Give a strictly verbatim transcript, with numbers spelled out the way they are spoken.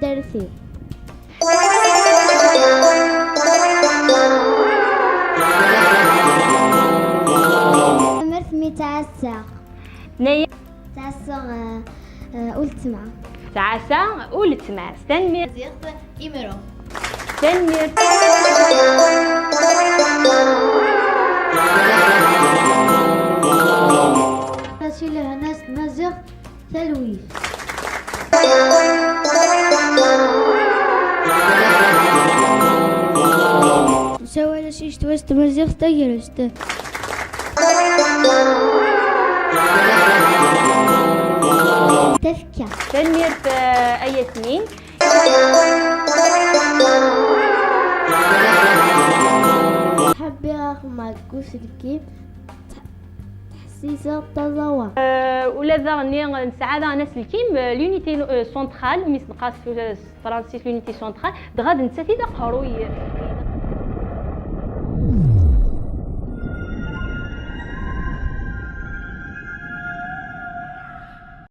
Taddart-iw. Tamert mi ttɛassaɣ. Naya. Ttɛassaɣ, eh, eh, uletma. Ttɛassaɣ uletma. Tanemmirt. Ziɣ imru. Tanemmirt. Asi lehna s tmaziɣt. Talwit. Nsawal-as i ccetwa s tmaziɣt tagrest. Tafekka. Tanemmirt, eh, a Yasmin. Ḥebbiɣ axemmar deg uselkim. Ḥsiseɣ d taẓawa. Euh, ula daɣen nesɛa daɣen aselkim, euh, l'unité, euh, centrale, mi s-neqqar s, s tefransist l'unité centrale, dɣa d nettat i d aqerruy.